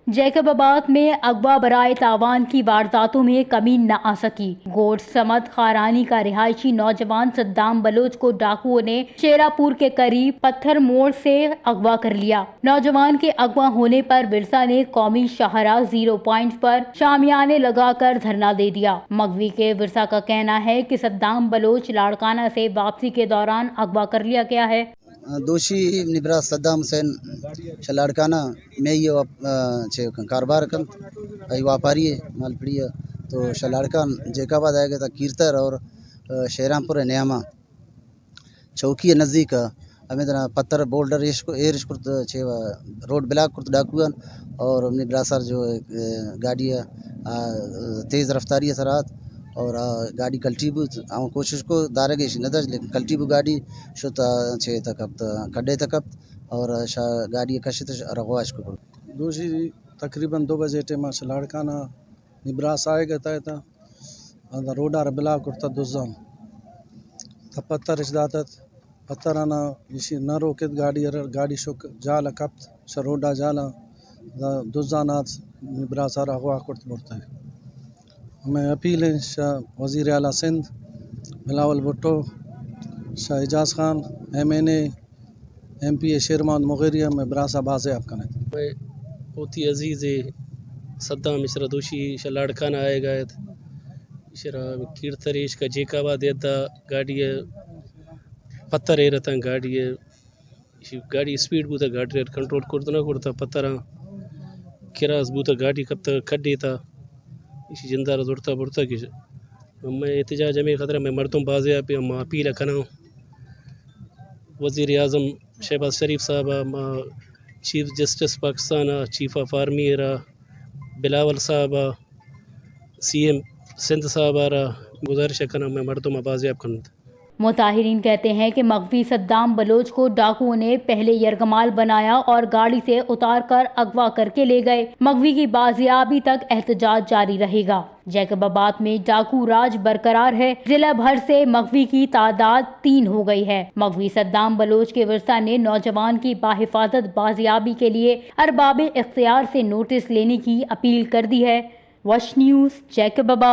جیکب آباد میں اغوا برائے تاوان کی وارداتوں میں کمی نہ آ سکی۔ گوڈ سمت خارانی کا رہائشی نوجوان صدام بلوچ کو ڈاکوؤں نے شیراپور کے قریب پتھر موڑ سے اغوا کر لیا۔ نوجوان کے اغوا ہونے پر ورثا نے قومی شاہراہ زیرو پوائنٹ پر شامیانے لگا کر دھرنا دے دیا۔ مغوی کے ورثا کا کہنا ہے کہ صدام بلوچ لاڑکانہ سے واپسی کے دوران اغوا کر لیا گیا ہے۔ دوشی منی برات صدام حسین چہ لاڑکانہ مئی ءَ، آ، چہ کاروبار کنت، آئی واپاری ءَ، مالپڑی ءَ، تو چہ لاڑکان جیکب آباد آیگ ءَ ات کیرتر اور، آ، شیران پور ءِ نیاما چوکی ءِ نزیک ءَ ہمے دنا پتھر بولڈر ایش کو-، ایر اش کرت، چہ روڈ بلاک کرت ڈاکوان اور منی براسار جو، آ، گاڑی ءَ، آ، تیز رفتاری ءِ سرا ات اور، آ، گاڑی کلٹی بوت۔ آ کوشش کو دارگ ایشی نہ داشت، لیکن کلٹی بو گاڑی، شت، آ، چہ تہ کپت، کڈے تہ کپت اور شا گاڑی کشت اور اغواش کو۔ دوشی تقریباً دو بجے ٹائم ءَ چہ لاڑکانہ نی براس آئیگ ءَ اتاں، روڈ ءَ را بلاک کرتا دزاں۔ تا پتر اش داتت، پتر آنا ایشی نہ روکت گاڑی ءَ را، گاڑی شک جال ءَ کپت، شہ روڈ ءَ جال ءَ، دا دزاں آت نی براس ءَ را اغوا کرت برتگ۔ ہمے اپیل ایں شہ وزیر اعلیٰ سندھ بلاول بھٹو، شہ اعجاز خان، ایم این اے، ایم پی اے شیر محمد مغیری ءَ مئے براس ءَ بازیاب کنت۔ مئے ہوتی عزیز صدام اشرا دوشی شہ لاڑکانہ آئیگ ءَ ات۔ اشرا کیرتر ایش کا جیکب آباد ءَ دا گاڑی ءَ پتر ایر اتاں گاڑی ءَ۔ ایشی گاڑی اسپیڈ بوتا، گاڑی ءَ کنٹرول کرت نہ کرتا، پتراں کراس بوتا، گاڑی کپتا کھڈے تا، ایشی جندارا زرتا برتا کہ مئے احتجاج ہمے خاطر ءَ مئے مردم بازیاب بی، ما اپیل ءَ کناں وزیر اعظم شہباز شریف صاحب ءَ، ما چیف جسٹس پاکستان ءَ، چیف آف آرمی ءَ را، بلاول صاحب ءَ، سی ایم سندھ صاحب ءَ را گزارش ءَ کناں مئے مردم ءَ بازیاب کننت۔ متاثرین کہتے ہیں کہ مغوی صدام بلوچ کو ڈاکوؤں نے پہلے یرغمال بنایا اور گاڑی سے اتار کر اغوا کر کے لے گئے۔ مغوی کی بازیابی تک احتجاج جاری رہے گا۔ جیکب آباد میں ڈاکو راج برقرار ہے۔ ضلع بھر سے مغوی کی تعداد تین ہو گئی ہے۔ مغوی صدام بلوچ کے ورثا نے نوجوان کی باحفاظت بازیابی کے لیے ارباب اختیار سے نوٹس لینے کی اپیل کر دی ہے۔ وش نیوز، جیکب آباد۔